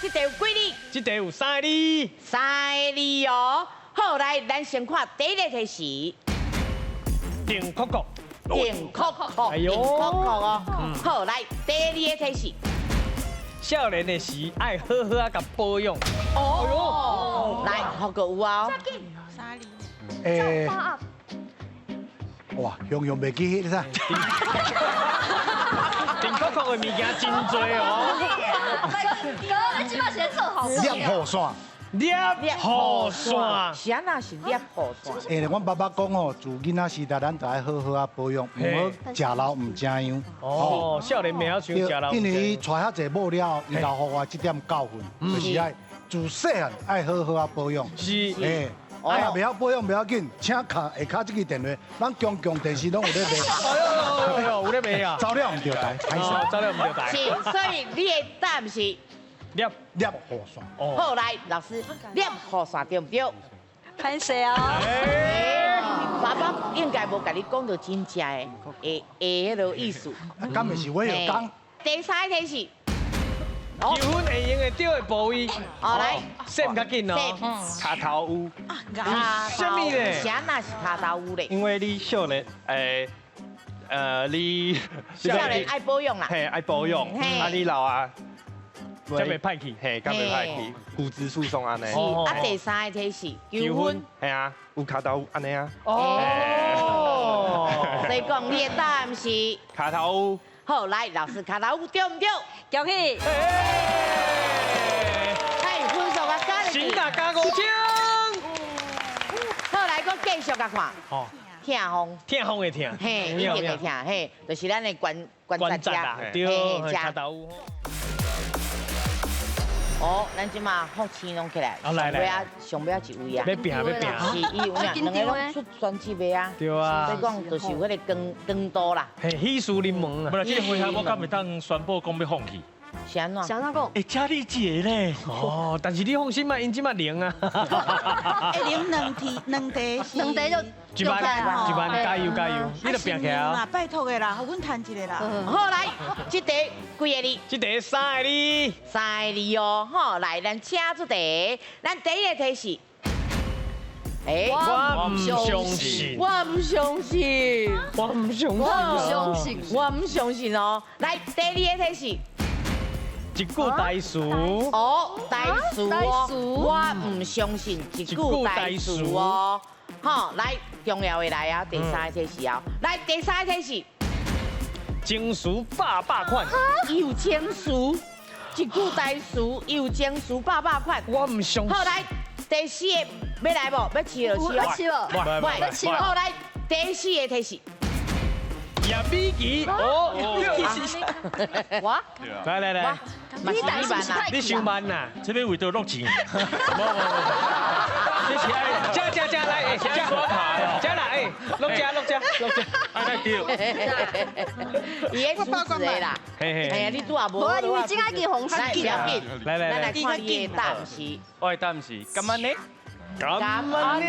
這題有幾字？這題有三个字。三个字哦。好，來，咱先看第一個提示。定確確。定確確，哎呦定確確哦。好，來，第二個提示。少年的時愛好好仔共保養。哦，來，學個有啊。欸，哇，雄雄袂記彼个啥？定確確的物件真濟哦。哥，你這擺是咧做好攝雨傘。攝雨傘。是按怎是攝雨傘？欸，阮爸爸講吼，自囡仔時代，咱就愛好好仔保養，毋好食老毋知樣。哦，少年袂曉想食老。因為伊娶遐濟某了後，伊留予我這點教訓，就是愛自細漢愛好好仔保養。欸，啊，若袂曉保養袂要緊，請敲下跤這支電話，咱公共電視攏有咧賣。哎呦哎呦，有咧賣啊！走了毋著代，歹勢。走了毋著代。是，所以你的答案是攝攝雨傘。哦。好，來，老師，攝雨傘對毋對？歹勢哦。爸爸應該無共你講著真正的，會會彼个意思。敢會是我有講？第三個提示。求婚會用會著的部位。好，來。閃較緊哦。跤頭趺。啥物咧？啥那是跤頭趺咧？因為你少年，你少年愛保養啦。嘿，愛保養。啊，你老啊，才袂歹去。嘿，才袂歹去，骨質疏鬆按呢。是，啊，第三個提示，求婚。嘿啊，有跤頭趺按呢啊。哦。所以講你的答案是跤頭趺。好，來，老師，跤頭趺對毋對？恭喜！哎，分數啊，加新大加5000。好，來，閣繼續共看。哦。疼風。疼風的疼。嘿，一定會疼，嘿，就是咱的關關節啦，對，跤頭趺。哦，咱這馬福星攏起來，上尾仔上尾仔一位啊，欲拼欲拼，是伊有影，兩个攏出專輯的啊，對啊，所以講就是有彼个光光度啦，嘿，喜事臨門啊。無啦，這個回合我敢會當宣布講欲放棄？是按怎？是按怎講？會遮爾濟咧。哦，但是你放心嘛，𪜶這馬零啊。會零兩題兩題是兩題就一萬一萬，加油加油！你著拚起來啊！拜託的啦，予阮趁一个啦。好，來，這題幾个字？這題三个字。三个字哦，好，來，咱請出題。咱第一個提示。欸，我毋相信，我毋相信，我毋相信，我毋相信，我毋相信哦。來，第二個提示。一句台詞。哦，台詞哦，我毋相信一句台詞哦。好，來，重要的來啊，第三個提示啊，來，第三個提示。情詞百百款。有情詞，一句台詞，有情詞百百款。我毋相信。好，來，第四個欲來無？欲試就試欲試無？欲試無？好，來，第四個提示。葉美琪，哦，我，來來來，你慢啊，你傷慢啦，這欲為著落錢。無無無，這是愛，食食食來，食刷卡哦，食啦，欸，攏食攏食攏食，愛來對。伊咧主持的啦，嘿嘿，哎呀，你拄也無，無，因為這個已經紅來，不要緊，來來來，咱來看你的答案是，我的答案是敢按呢？敢按呢？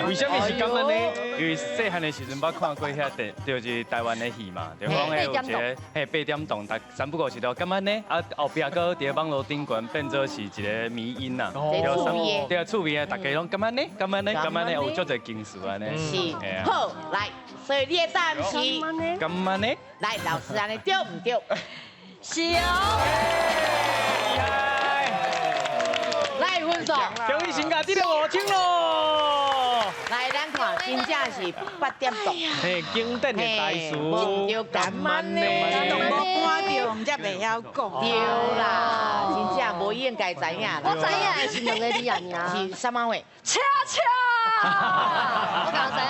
為啥物是敢按呢？因為細漢的時陣捌看過遐電，就是台灣的戲嘛，就講彼有一个嘿八點檔，逐三不五時都敢按呢？啊後壁閣佇咧網路頂懸變做是一个迷因啦，對啊，趣味的，逐家攏敢按呢？敢按呢？敢按呢？有足濟情詞按呢。是，好，來，所以你的答案是敢按呢？來，老師按呢對毋對？是哦。來，分數。恭喜成家得了5000咯！來，咱看，真正是八點檔。嘿，經典的台詞。無對敢按呢？無看著，毋才袂曉講。對啦，真正無應該知影啦。我知影的是兩个字爾。是啥物話？車車。我剛知影。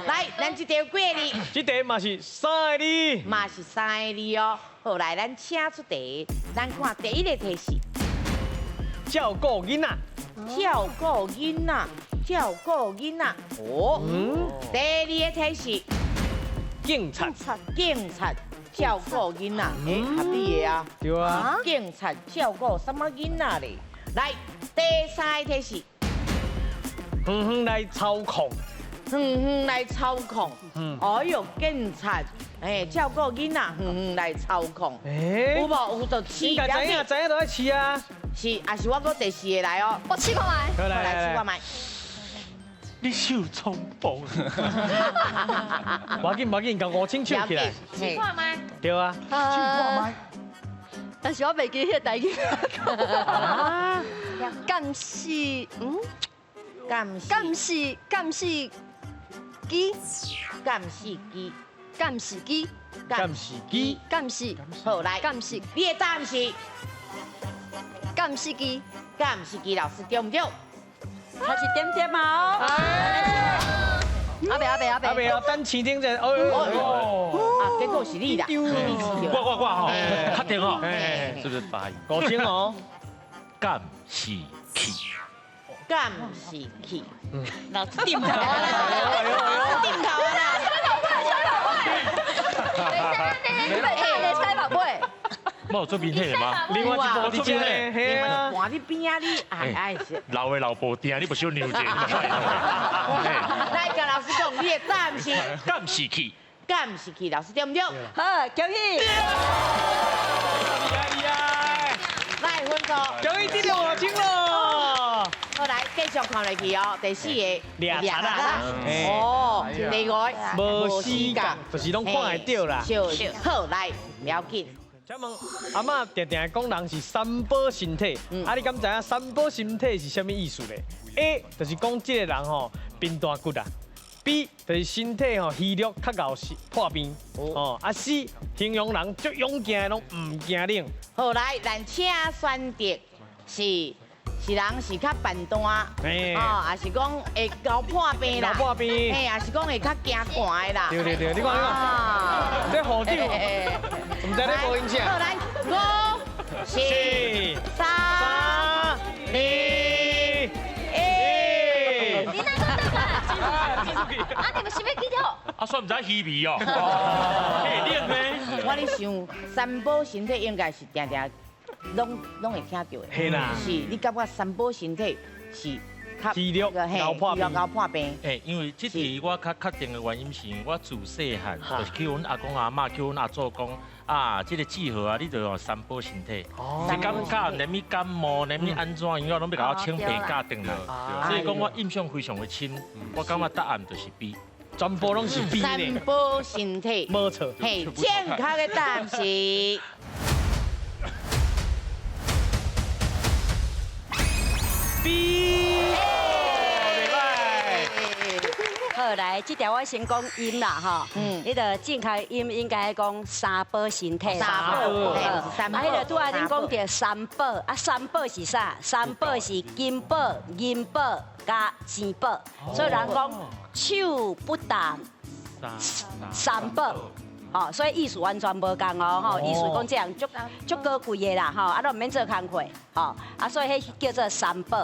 來，咱這題有幾個字？這題嘛是三个字。嘛是三个字哦。好，來，咱請出題，咱看第一個提示。照顧囡仔。照顧囡仔，照顧囡仔。哦，第二個提示。警察。警察照顧囡仔，欸，合理的啊。對啊。警察照顧啥物囡仔咧？來，第三個提示。遠遠來操控。遠遠來操控。哎喲，警察嘿，照顾囡仔，远远来操控。有無？有就試。應該知影，知影就愛試啊。是，也是我閣第四個來哦。我試看覓。來試看覓。你手衝爆。無要緊，無要緊，共5000唱起來。試看覓。對啊。試看覓。但是我袂記彼個台語。敢是敢是敢是機，敢是機，敢是機，敢是機，敢是。好來，敢是。你的答案是？敢是機，敢是機，老師對毋對？他是點點啊！阿伯阿伯阿伯，阿伯啊，等市長者，哦，啊，結果是你啦，我吼，確定哦，是不是發音？ 5000哦，敢是去，敢是去，老師點頭啊啦，點頭啊啦，你袂使目尾。冇做明顯的嗎？另外一部伫遮咧，另外一半伫邊仔，你哎是。老的老婆定，你不小扭者。來，甲老師講，你的答案是？敢是去，敢是去，老師對毋對？好，恭喜！厲害！來，分數。恭喜得到5000咯！好，來繼續看落去哦，第四個。掠賊啦！哦，第五個。無死角，就是攏看會到啦。好，來，不要緊。請問阿嬤定定講人是三寶身體，啊，你敢知影三寶身體是啥物意思咧？A 就是講這個人吼貧大骨啊，B 就是身體吼虛弱較𠢕是破病，哦，啊 C 形容人足勇健的攏毋驚冷。好，來，咱請選擇是人是較笨蛋，哦，還是講會𠢕破病啦？𠢕破病，嘿，還是講會較驚寒的啦？對對對，你看你看，這校長，毋知咧無影啥。好，來，5、4、3、2、1。你哪講得啊？啊，你們是欲去跳？啊，煞毋知虛味哦，會冷咩？我咧想，三寶身體應該是定定。攏會聽到的，是啦，是，你感覺三寶身體是較虛弱、𠢕破病、𠢕破病。因為這題我較確定的原因是，我自細漢就是去阮阿公阿嬤、去阮阿祖講啊，這個志豪啊，你就三寶身體，你感覺連物感冒，連物按怎，伊攏欲共我請病假轉來，所以講我印象非常的深，我感覺答案就是 B，全部攏是 B。三寶身體，無錯。嘿，正確的答案是。 B，好，來，這條我先講音啦，吼，彼個正確音應該講三寶身體。三寶，啊，彼個拄仔恁講著三寶，啊，三寶是啥？三寶是金寶、銀寶佮錢寶，所以人講手不擋三寶。哦，所以意思完全無仝哦，吼，意思講這樣足高貴的啦，吼，啊，攏毋免做工課，吼，啊，所以彼叫做三寶，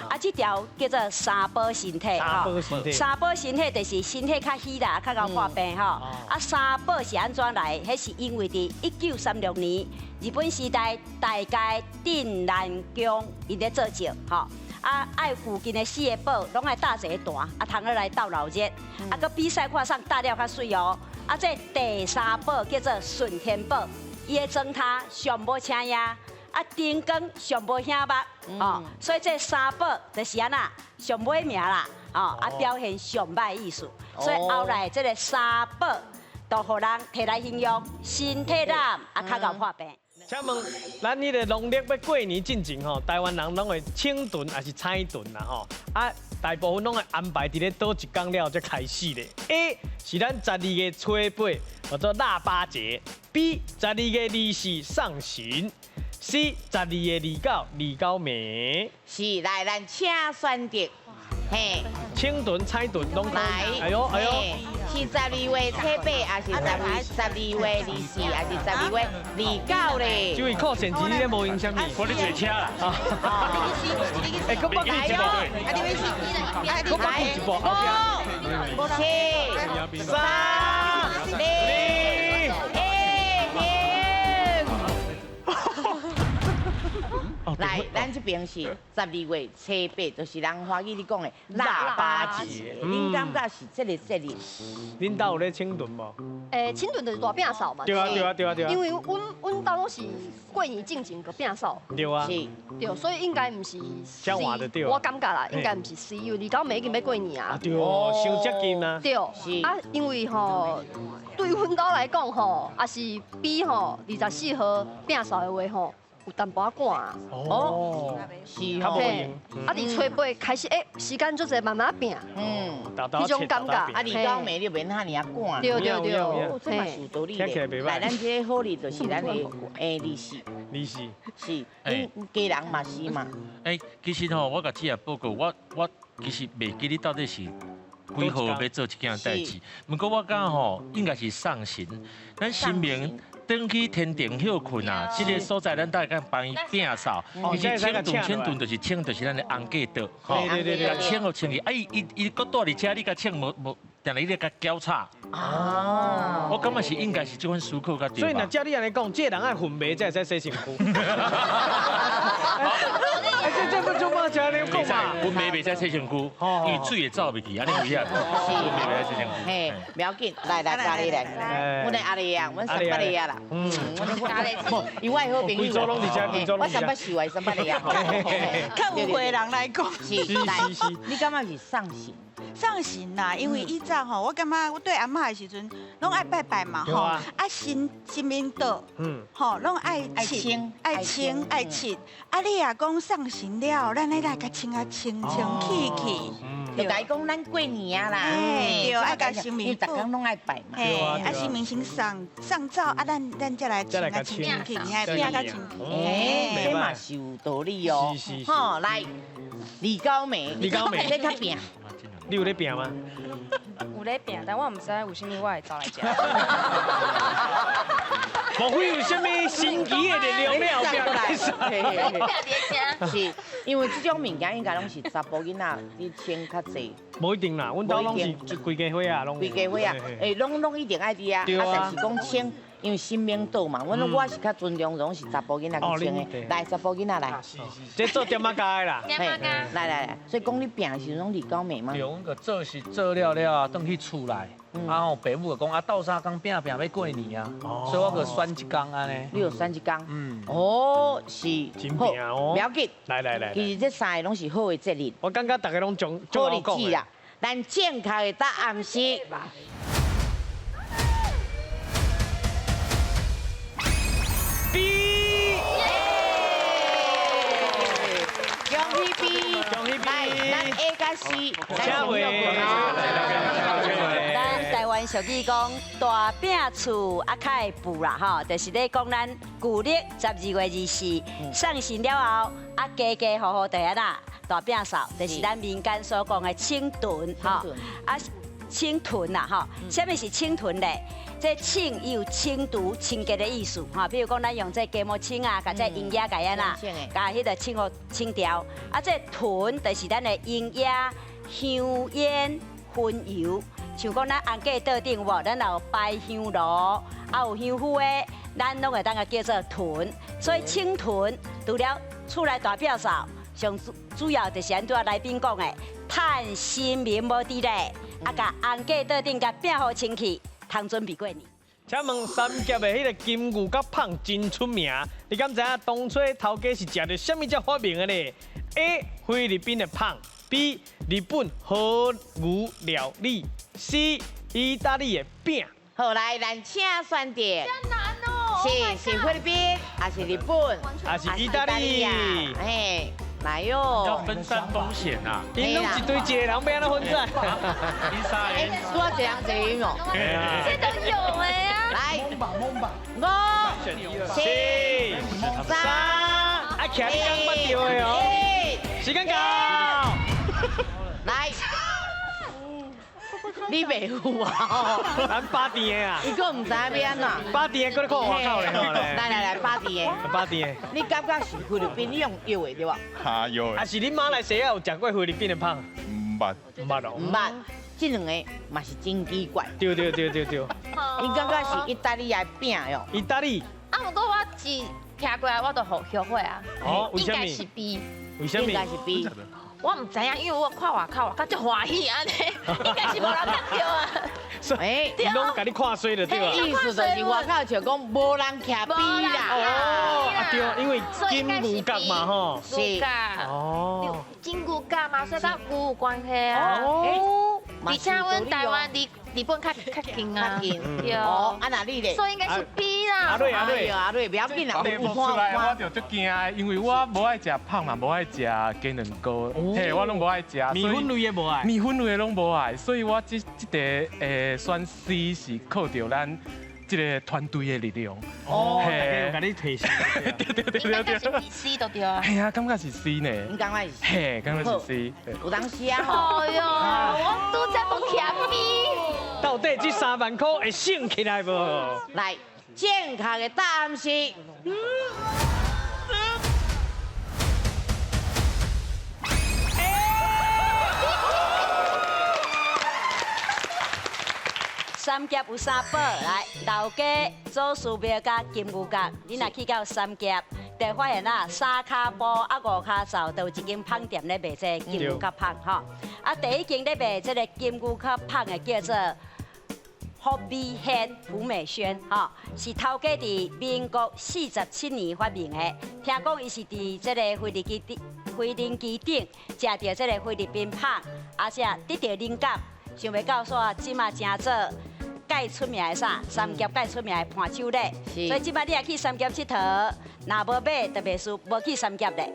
啊，這條叫做三寶身體，吼，三寶身體就是身體較虛啦，較𠢕破病，吼，啊，三寶是按怎來？彼是因為佇1936年日本時代大街鎮瀾宮𪜶咧做醮，吼。啊，愛附近的四個寶攏愛搭一个團，啊，通好來鬥鬧熱，啊，閣比賽看誰搭了較媠哦。啊，這第三寶叫做順天寶，伊的妝頭上無請影，啊，燈光上無顯目，哦，所以這三寶就是按怎上尾名啦，哦，啊，表現上歹意思。所以後來這個三寶就予人提來形容身體懶，啊，較𠢕破病。請問，咱彼个農曆欲過年進前吼，台灣人攏會請囤抑是採囤啦吼？啊，大部分攏會安排佇咧佗一工了才開始咧。A 是咱12月初8，叫做臘八節；B 12月24送神；C 12月29二九暝。是，來，咱請選擇，嘿，請囤、採囤攏來，哎喲哎喲，是12月初8，還是12月24，還是12月29咧？這位靠現錢，你咧無影啥物？我咧坐車啦。哎，閣北一步，閣北一步， 5、4、3、2、1，停。哦，來，咱這邊是12月初8，就是人華語咧講的臘八節。恁感覺是這個節日？恁兜有咧清囤無？清囤就是大餅掃嘛。對啊對啊對啊對啊。因為阮兜攏是過年進前就餅掃。對啊。是。對，所以應該毋是 C。我感覺啦，應該毋是 C，因為29暝已經欲過年啊。對哦，傷接近啊。對。啊，因為吼，對阮兜來講吼，也是比吼24號餅掃的話吼，有淡薄仔趕啊。哦，是吼。啊，佇初八開始，時間足濟，慢慢拼。彼種感覺。啊，29暝你免遐爾仔趕。對對對。哦，這嘛是有道理的。來，咱這個好日就是咱的利是。利是。是，恁家人嘛是嘛。其實吼，我共姊仔報告，我其實袂記得到底是幾號欲做這件代誌。毋過我感覺吼，應該是送神，咱神明。轉去天庭歇睏啊！這個所在咱大家幫伊摒掃。其實清囤清囤就是清，就是咱的紅嫁桌，吼。共清予清去，啊伊伊伊閣蹛佇遮，你共清無無，定定咧共攪吵。哦。我感覺是應該是這款思考較對。所以若照你按呢講，這個人愛粉糜才會使洗身軀。這這做嘛？這按呢講嘛？粉糜袂使洗身軀，因為水會走袂去，按呢有影。粉糜袂使洗身軀。嘿，不要緊，來來，家裡來，阮的阿麗啊，阮三八的啊啦，阮的，因為我好朋友，我三八壽的三八的啊。較有歲人來講，是是，你感覺是送神？送神啦，因為以前吼，我感覺我對阿嬤的時陣，攏愛拜拜嘛吼，啊神神明桌，吼攏愛清愛清愛拭，啊你若講送神了，咱愛來共清啊清清氣氣，就共伊講咱過年啊啦，對，愛共神明，因為逐工攏愛拜嘛，嘿，啊神明先送送走，啊咱才來清啊清氣，嘿，拼甲清氣，欸，這嘛是有道理哦，吼，來，29暝，29暝，你較拼。你有咧拼嗎？有咧拼，但我毋知為啥物我會走來遮。莫非有啥物神奇的力量咧後壁？是，因為這種物件應該攏是查埔囡仔咧穿較濟。無一定啦，阮兜攏是規家伙啊，攏。規家伙啊，攏一定愛佇啊，啊，但是講穿。因為神明桌嘛，我是較尊重攏是查埔囡仔去穿的。來，查埔囡仔來。這做點仔加的啦。點仔加。來來來，所以講你拼的時陣攏29暝嗎？對，阮個做是做了了啊，轉去厝內，啊吼，爸母就講啊，鬥三工拼拼欲過年啊，所以我就選一工按呢。你有選一工？嗯。哦，是。真拼哦。不要緊。來來來。其實這三个攏是好的節日。我感覺大家攏將好日子啦。咱正確的答案是。B，恭喜 B，恭喜 B，來，咱 A 佮 C，請回。咱台灣俗語講大餅厝啊，較會富啦吼，就是咧講咱舊曆12月24送神了後，啊家家戶戶就按怎大餅掃，就是咱民間所講的清囤吼，啊清囤啦吼，啥物是清囤咧？這清伊有清除、清潔的意思，吼，比如講咱用這雞毛清啊，共這蠅仔共按怎，共彼个清予清掉。啊，這囤就是咱的蠅仔、香煙、薰油，像講咱紅嫁桌頂有無？咱有擺香爐，啊有香灰的，咱攏會當共叫做囤。所以清囤除了厝內大表掃，上主要就是按拄仔來賓講的，趁神明無佇咧，啊，共紅嫁桌頂共摒予清氣。通準備過年。請問三峽的彼个金牛角麭真出名，你敢知影當初頭家是食著啥物才發明的呢？A. 菲律賓的麭，B. 日本和牛料理，C. 意大利的餅。好，來，咱請選擇。真難哦。是是菲律賓，還是日本，還是意大利？嘿。來喲！要分散風險啊！𪜶攏一堆一個人，欲按怎分散？哎，多一人一個哦。這都有的啊！來，5、4、3，啊，徛你講捌著的哦。時間到。來。你袂有啊？咱八甜的啊！伊阁毋知影欲按怎。八甜的，阁咧看外口咧。來來來，八甜的。八甜的。你感覺是菲律賓？你用藥的對無？哈藥的。啊是恁馬來西亞有食過菲律賓的麭？毋捌。毋捌哦。毋捌，這兩個嘛是真奇怪。你感覺是意大利的餅喲？意大利。啊，毋過我聽過來我都後後悔啊。哦，為啥物？應該是 B。為啥物？應該是 B。我毋知影，因為我看外口，較足歡喜按呢，應該是無人看著啊。哎，伊攏共你看衰就對啊。意思就是外口就講無人徛 B 啦。哦，啊對，因為金牛角嘛吼。是。哦。金牛角嘛，所以佮牛有關係啊。哦。而且阮台灣離日本較較近啊。較近。對。哦，啊那你咧？所以應該是 B 啦。阿瑞阿瑞阿瑞，不要緊啦。題目出來我就足驚，因為我無愛食麭嘛，無愛食雞卵糕，嘿，我攏無愛食。麵粉類的無愛。麵粉類的攏無愛，所以我這這題選 C 是靠著咱這個團隊的力量。哦，大家有共你提醒。對對對對對。 C 就對啊。嘿啊，感覺是 C 呢。你感覺是 C？嘿，感覺是 C。有當時啊。哎喲，我拄才無徛 B。到底這3萬塊會省起來無？來，正確的答案是。三峽有三寶，來老街、祖師廟佮金牛角。你若去到三峽，就會發現啊，三跤步啊五跤走，就有一間麭店咧賣這個金牛角麭吼。啊，第一間咧賣這個金牛角麭的叫做福美軒，福美軒吼，是頭家佇民國47年發明的。聽講伊是佇這個飛機頂，飛行機頂食著這個菲律賓麭，而且得著靈感，想袂到煞這馬成做蓋出名的啥？三峽蓋出名的伴手禮，所以這擺你若去三峽𨑨迌，若無買，就袂輸無去三峽咧。